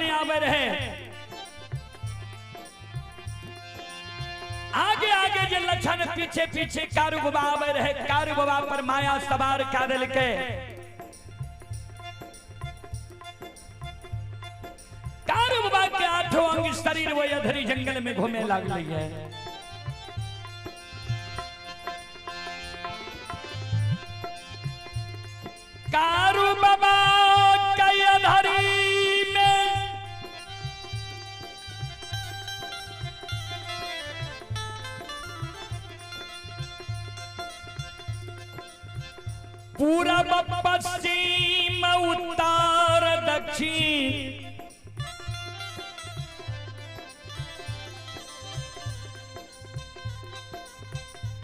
नहीं आवे रहे। आगे आगे जे लछन पीछे पीछे कारू बाबा आवे रहे। कारू बाबा पर माया सवार का दिल के कारू बाबा के आठों अंग शरीर वो अधरी जंगल में घूमे लागल है। कारू बाबा के अधरी में पूरब पश्चिम उत्तर दक्षिण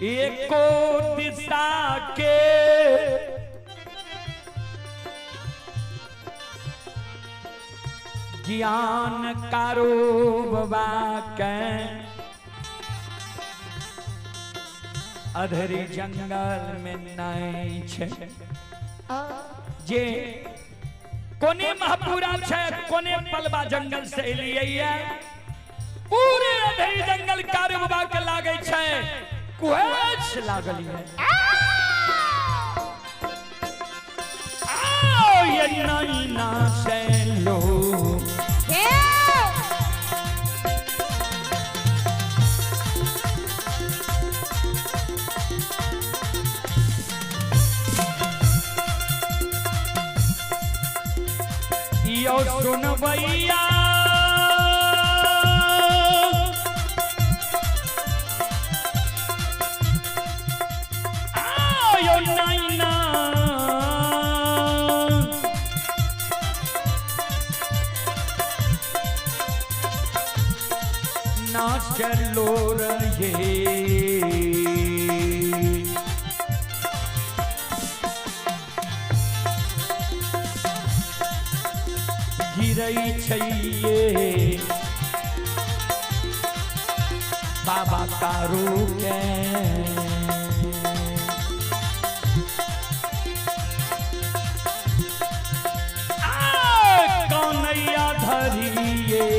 एको दिशा के ज्ञान कारू बाबा के अधरी जंगल में नहीं छे। जे कोने महपूरा छे कोने पलवा जंगल से एलिए पूरे अधरी जंगल कारू बाबा के लागे छे कुछ लागल है। आओ ये नैना से लो यो सुन भैया आओ नैना ना चलो रहे गिरई बाबा कारू के कन्हैया धरिए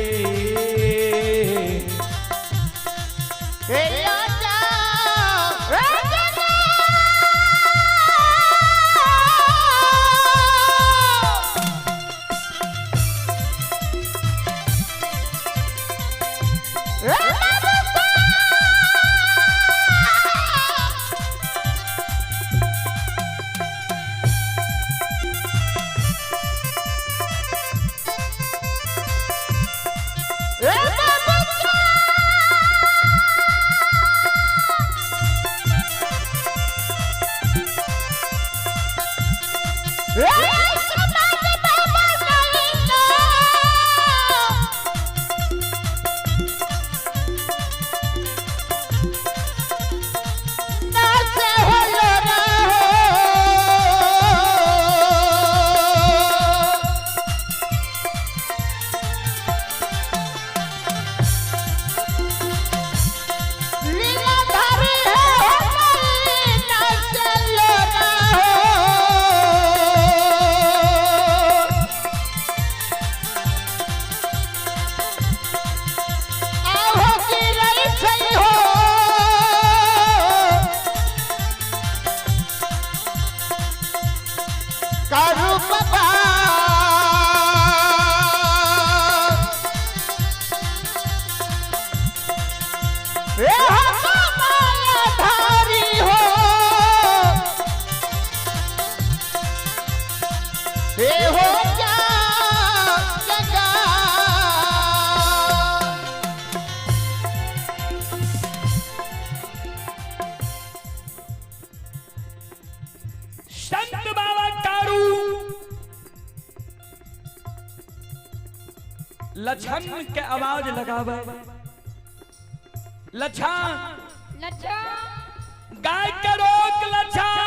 संत बाबा कारू लछन के आवाज लगावे। लछन लछन गाय के रोक लछन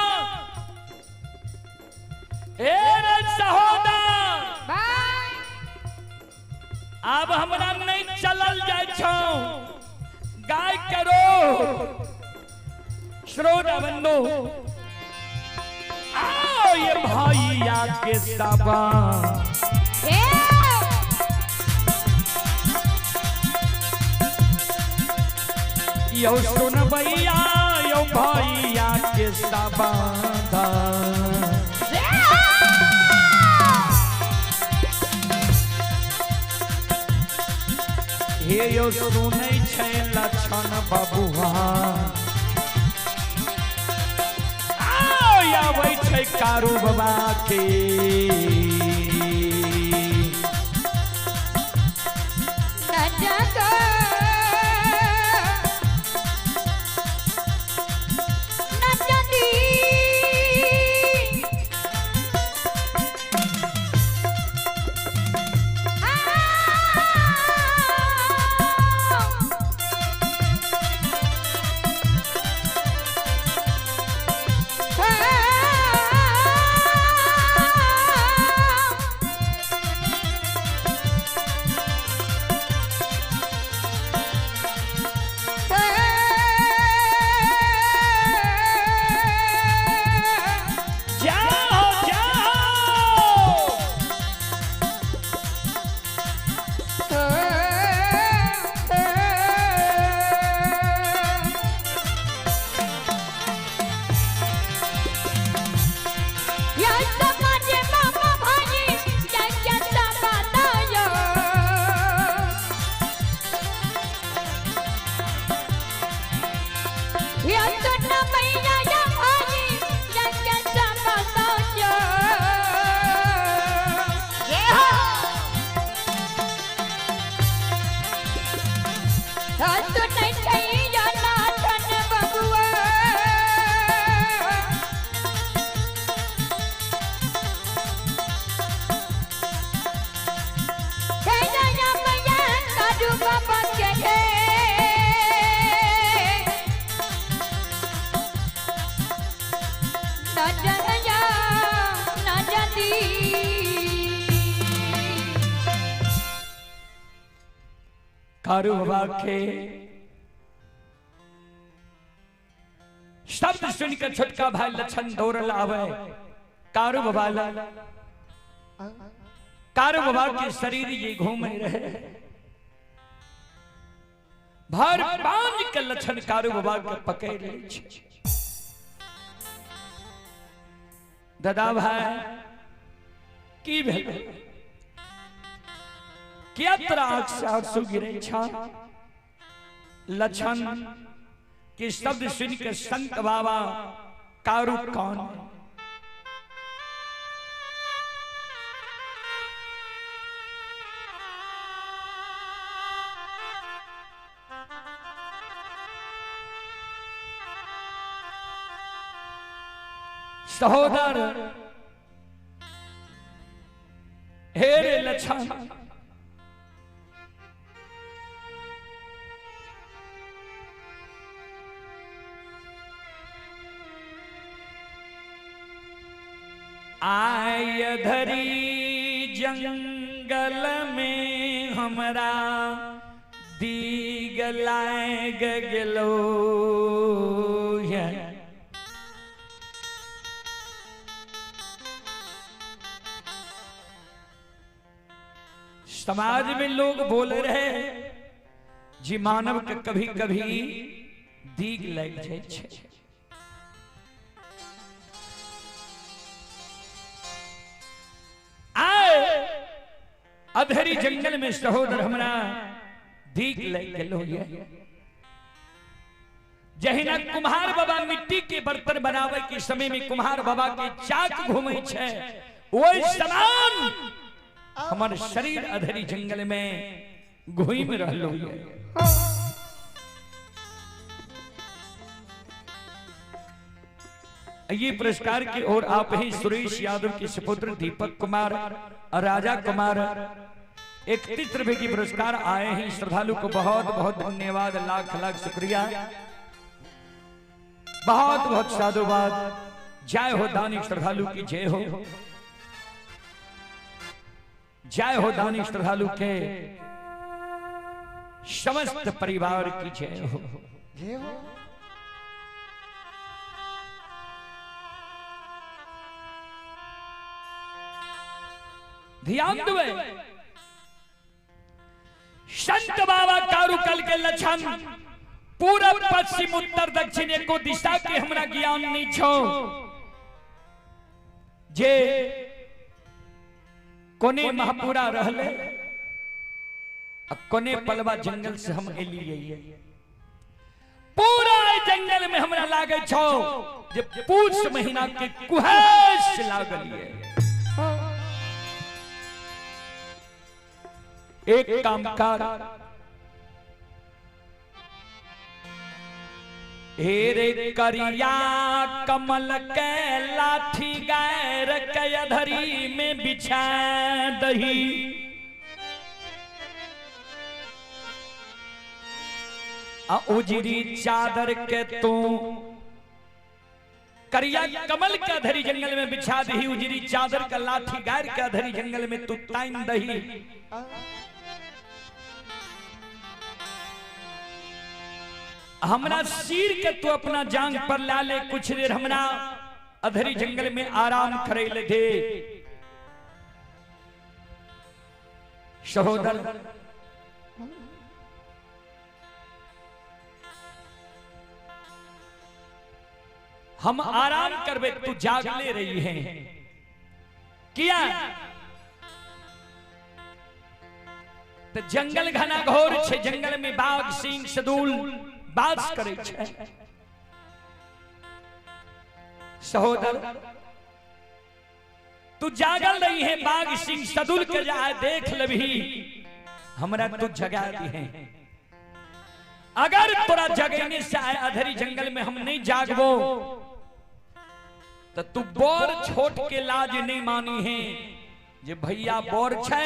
ए रे सहोदर भाई अब हमरा नहीं चलल जाय छौ गाय के रोक। श्रोता बंधु आओ ये भैया के सबा ए यो सुनबैया यो भैया के सबाधा। हे यो सुनै छै लक्षण बबुआ आबै छै कारू बाबा के। कारू बाबा के शब्द सुनकर छोटका भाई लक्षण दौड़ल आवे कारू बाबा कारू बाबा के शरीर ये घूम रहे भर पान के लक्षण कारू बाबा के पकड़ ले। दादा भाई की भेल किया तोरा आंख से आंसू गिरे छा? लक्षण के शब्द सुन के संत बाबा कारू कौन सहोदर हे रे लक्षण आय धरी जंगल में हमरा दीग लाग गेलो है। समाज में लोग बोल रहे जी मानव के कभी कभी दीग लग जाए छे। अधेरी जंगल में सहोदर हमरा दीग लग गेलो ये। जहिना कुम्हार बाबा मिट्टी के बर्तन बनावे के समय में कुम्हार बाबा के चाक घूमे छे वही समान हमार शरीर अधेरी जंगल में घूम रहलो ये। ये पुरस्कार की ओर आप ही सुरेश यादव के सुपुत्र दीपक कुमार और राजा कुमार 31 रुपए की पुरस्कार आए हैं। श्रद्धालु को बहुत बहुत धन्यवाद, लाख लाख शुक्रिया, बहुत बहुत साधुवाद। जय हो दानी श्रद्धालु की जय हो, जय हो दानी श्रद्धालु के समस्त परिवार की जय हो। जय हो। ध्यान देवे संत बाबा कारूकल के लक्षण पूरब पश्चिम उत्तर दक्षिण एको दिशा के हमरा ज्ञान नहीं छो जे कोने महपुरा रहले आ कोने पलवा जंगल से हम एलियै। पूरा जंगल में हमरा लागे छो जे पूस महीना के कुहेस लागल ये। एक काम कर हेरे करिया कमल के लाठी गैर के अधरी में बिछा दही आ उजरी चादर के तू करिया कमल के अधरी जंगल में बिछा दही उजरी चादर का लाठी गैर के अधरी जंगल में तू ताइन दही। हमरा सिर के तू अपना जांग पर ला ले कुछ देर हमरा अधरी जंगल में आराम करे ले दे। सहोदर हम आराम करबे तू जाग ले रही है किया तो जंगल घना घोर छे जंगल में बाघ सिंह सदूल बास करे छे। सहोदर तू जागल रही है बाघ सिंह सदुल के जा देख लभी हमरा तू जगा दी है। अगर तोरा जगने से आए अधरी जंगल में हम नहीं जागबो तो तू बोर छोट के लाज नहीं मानी है जे भैया बोर छे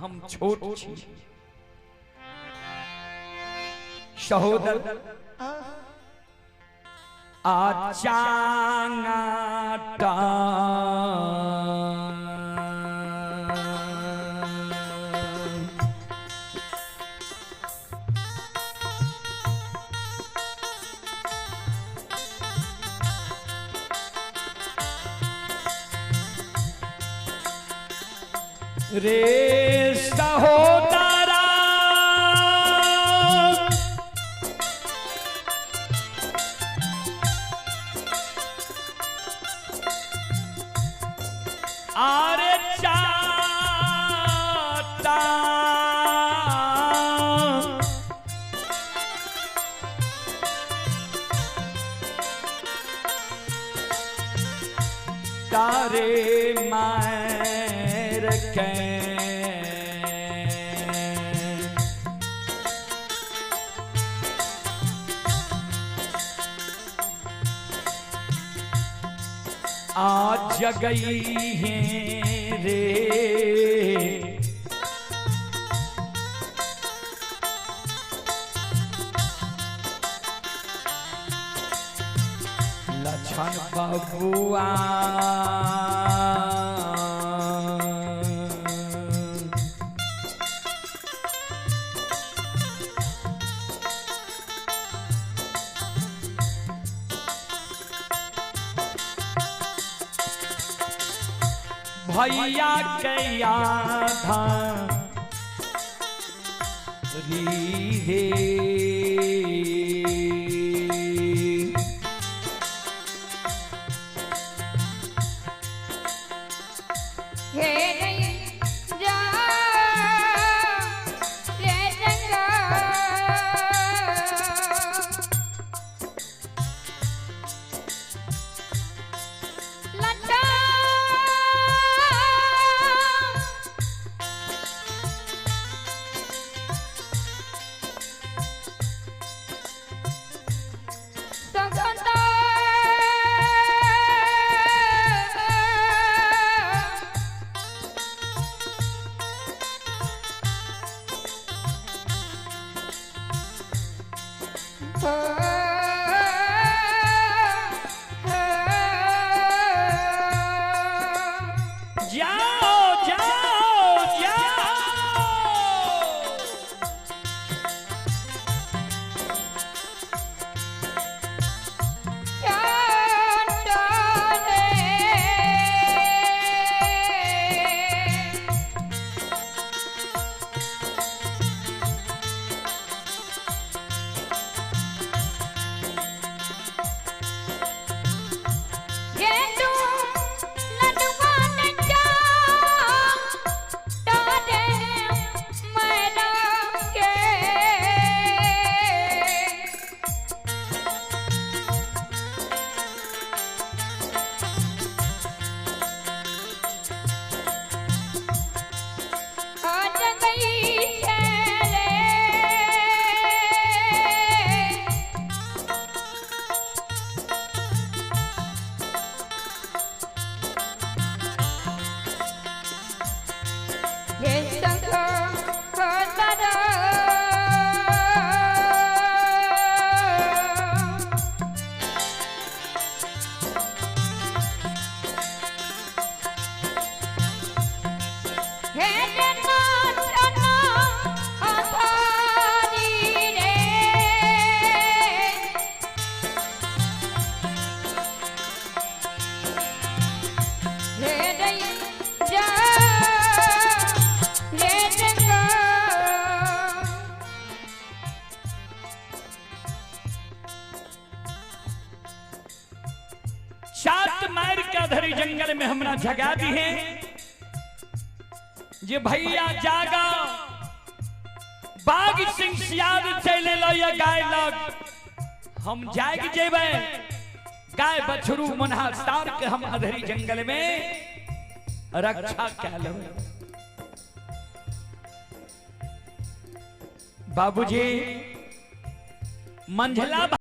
हम छोट छी। सहोदर आचांगाटा रे सहोदरा आरे चाटा तारे मार के आज जगई है रे लक्ष्मण बबुआ भैया के आधा री हे जाओ जाओ जाओ जंगल में हमरा जगा दी है जे भैया जागा बाघ सिंह सियार चले लो या गाय लग हम जाग जेबे गाय बछरू मुन्हा सार के हम अधरी जंगल में रक्षा कह लेबै। बाबूजी मंझला